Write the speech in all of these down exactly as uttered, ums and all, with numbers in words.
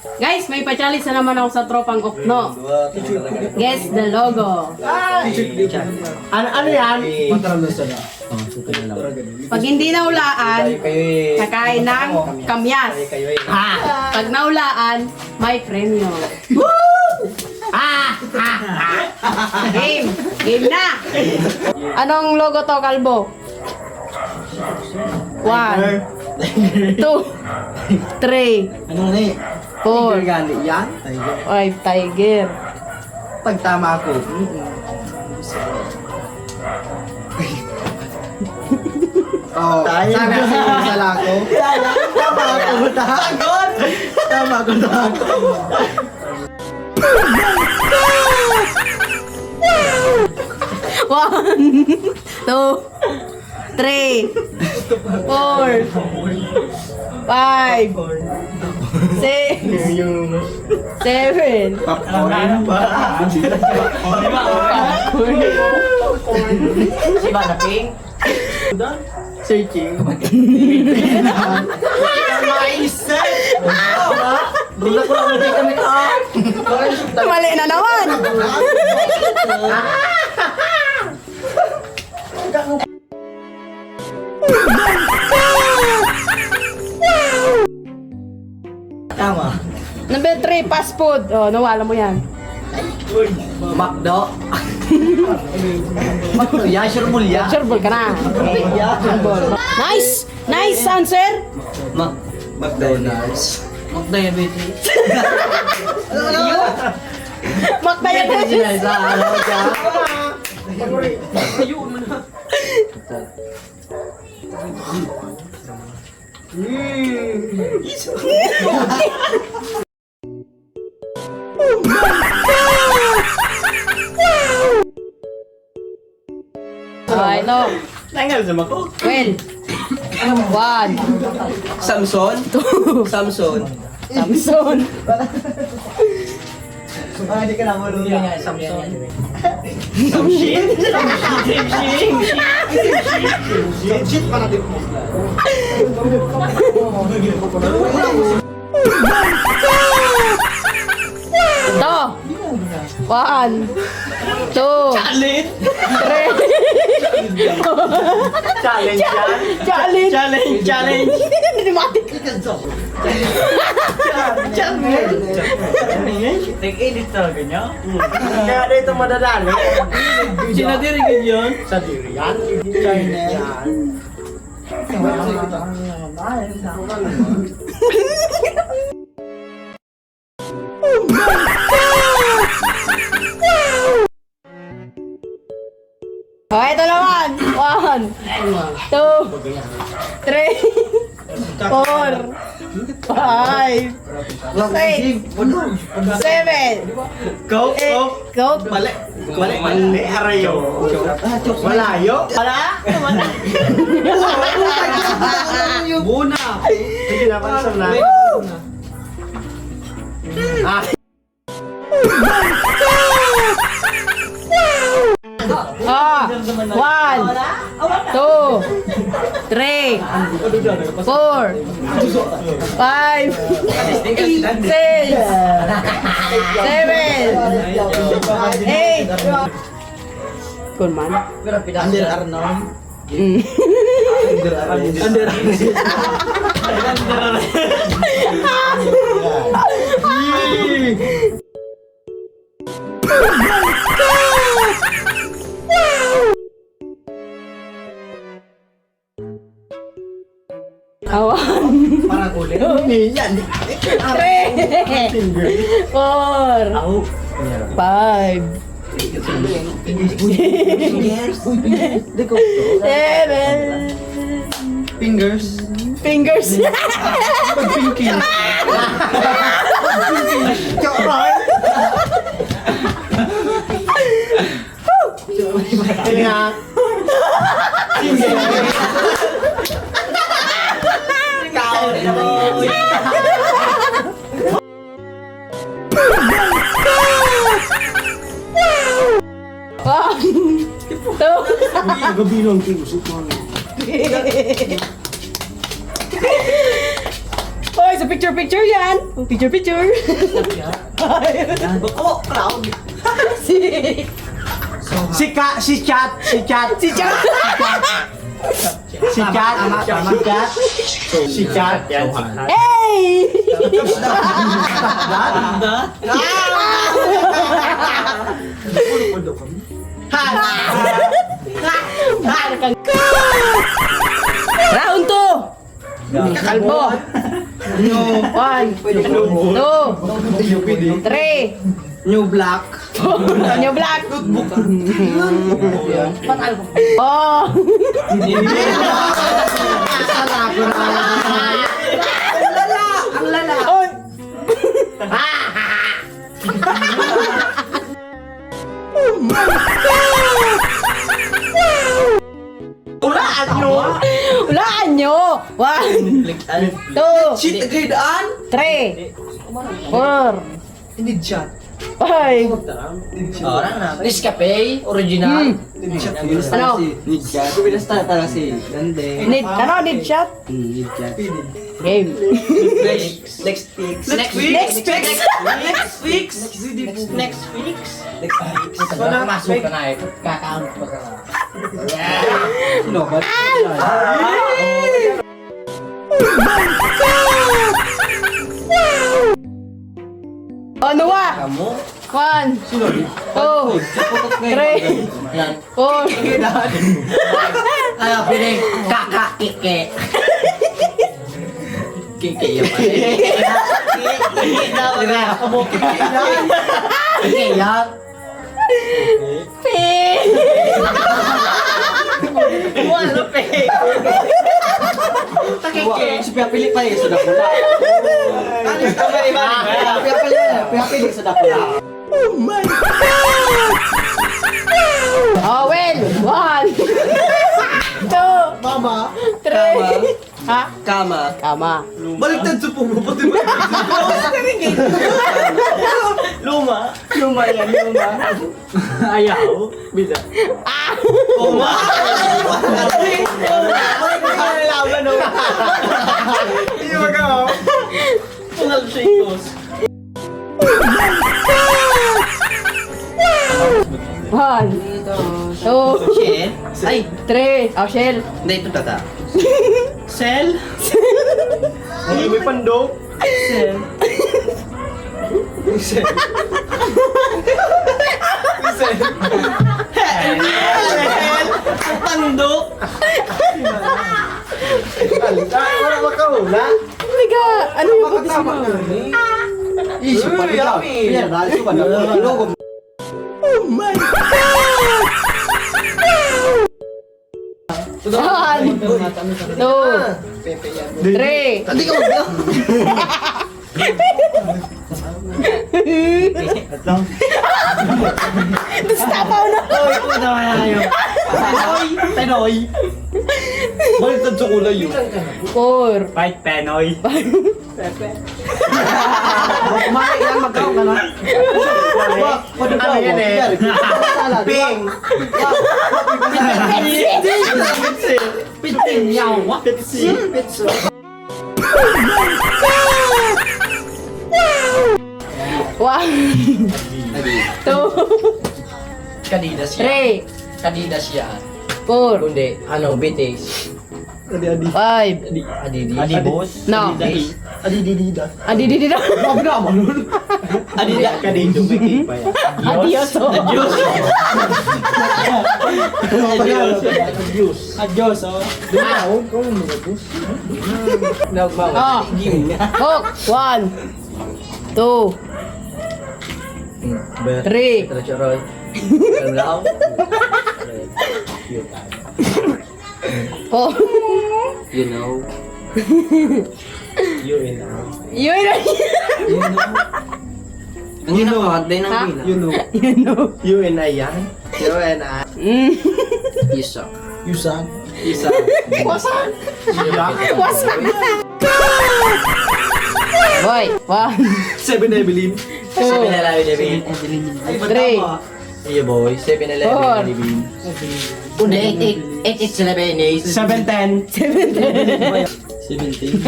Guys, may pa-challenge na naman ako sa tropang Okno. Guess the logo. Ano, ano yan? Pag hindi nahulaan, kakain ng kamyas. Pag nahulaan, may premyo. Game! Game na! Anong logo to, Kalbo? One, two, three, ano na eh? Four. Tiger gali yan? Tiger. Five, tiger. Pagtama ko. Oh, tiger. Sana sa sala ko. Tama ko, ta. Sagot! Tama ko, ta. One, two, three, four, five, six, seven. Popcorn. Popcorn. Siba na pink. Searching. Maiset. Mali na naman. Tama. Number three, fast food. Oh, Noah, alam mo yan. McDo. McDo, yan, sure ball yan. Sure ball ka na. Yan. Sure ball. Nice! Nice answer! Mac-, McDonald's. McDiabetes. McDiabetes. Ay, no. Naingal sa mako. Well. One. Samson. Two. Samson. Samson. Sumali ka na mo. Samson. Samson. Samson. Samson. Samson. Samson. Ito. One, two, three. Challenge yan. Challenge. Challenge, challenge. Challenge. Nag-edit talaga niya. Kaya dito madadali. Sinadiri ka diyan? Sadiri yan. Challenge yan. Oh, ito naman. One, two, three, four, five, six, seven, eight. Coke, Coke. Coke. Mali. Mali, mali, arayo. Malayo. Wala. Wala. Buna. Sige na, pansam na. Ah. Ah, one, two, three, four, five, six, seven, eight. Kun man. Under Arnold. Mm. Under Arnold. Under Arnold. Awan. Para kulit. Yan. Three. Four. Five. Seven. Fingers. Fingers. Pinky. Pinky. Cok, Roy. Kaya. One, two. Gabi lang, tingin ko, sukang. Hoy, Sa picture, picture yan. Picture, picture. Beko, clown. Si. Si Ka-, si Chat, si Chat. Si Chat. Si Chat, si Chat. Si Chat. Hey! Round two. Kalbo. One. Two. Three. New Black. New Black. Oh. Ang lala. Ang lala. Oh. Hulaan nyo. Hulaan nyo. One. Two. Cheat agad an. Three. Four. Hindi chat. Five. Orang na. Nescafe, original. Hmm. Hindi chat. Ano? Hindi chat. Hindi chat. Hmm, hindi chat. Game. Next. Next fix. Next fix. Next fix. Next fix. Next fix. Next fix. Masuk ka na eh. Kakaon ko pa ka na. Yeah. Sino ba? Ano ba? Kamu? One. Sino? Two. Three. Yan. Four. Kaya piling kakakike. Kiki ya, pare. Kiki dapat. Diba? Kiki ya. Kiki ya. Pe. Wala, pe. Takike. Supaya pili pa eh, sudah pula. Ano, tama, iba. Supaya pili, supaya pili, sudah pula. Oh my God! Oh, well, one, two, Mama. Three. Kama. Ha? Kama. Kama. Baliktad sa punggo, pati ba? Luma. Luma yan, luma. Ayaw. Bisa. Ah! Koma. Koma. Koma. Koma. Koma. One. Two. Shell. Ay. Three. Oh, shell. Hindi, ito tata. Shell. Hindi, may pandok. Shell. Shell. Shell. Pandok. Ay, wala makahula. Talaga, ano yung pati sila? Ih, siya pa rin. Uy, yummy. Yan, dahil siya pa rin. Oh my God! One, two, three. Hindi ka magbilang. Gusto pa na. Oy, ito na nga yun. Penoy, Penoy. Baliktad sa kulay yun. Four. Five, Penoy. Pepe. Kumain yan, magkaon ka na. Wa, wa, ano yan eh? Ping. Pitsing yawa. Pitsing. One. Two. Kadidas ya. Three. Kadidas ya. Four. Kundi, ano, B T S. Adi, adi. Five. Adi, adi, adi. Adi, boss. No. Adi, adi, adi, adi. Adi, adi, adi. Grabe naman nun. Adi, adi, adi. Adios. Adios. Adios. Adios, oh. Doon, doon, doon, boss. No, no. Ah. Hook. One. Two. Three. Four. You know. You and I. You and I. You know. Ang ina ko, at din ang ina. You know. You know. You and I yan. You and I. Mm. You suck. You suck. You suck. Wasak. Wasak. Boy, one. Seven Evelyn. Two. Seven Evelyn. Three. Iya, boy. Seven Eleven. Four. Hindi, eight, eight, eight, eight, seven, eight. Seven ten. Seven ten. Seventeen.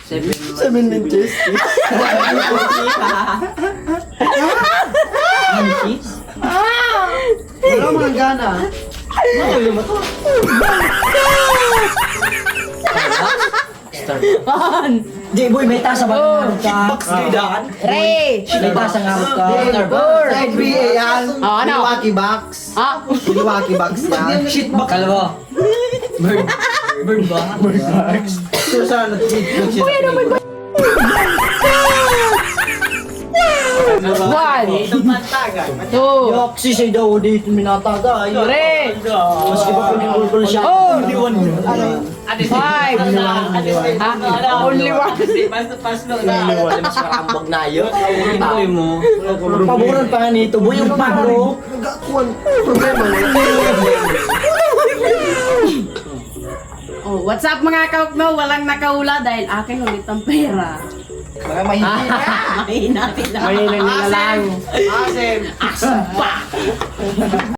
Seven. Seven minutes. Ang cheese? Wala mang gana. Ano yung bato? Starbucks. Di, boy, may tasa ba? Oh. Starbucks, di daan. Re. May tasa nga ka. Starbucks. Sa F B A yan. Oh, ano? Milwaukee Bucks. Ah. Milwaukee Bucks yan. Shit, bak- Kalbo. Bird. Bird ba? Bird Bucks. Ito sana, tweet ko siya. Uy, ano ba? One. Two. Yaksi siya daw dito minataga. Three. Maski pa pinipulpul siya. Oh. Hindi one. Five. Ha? Only one. Only one. Mas makarambag na yun. Ang mo. Paboran pa nga nito, boy, yung paro. Nagkakuan. Problema na. Oh, what's up, mga kaukno? Walang nakaula dahil akin ulit ang pera. Mga mahina. Mahina sila. Mahina nila lang. Asim. Asim pa.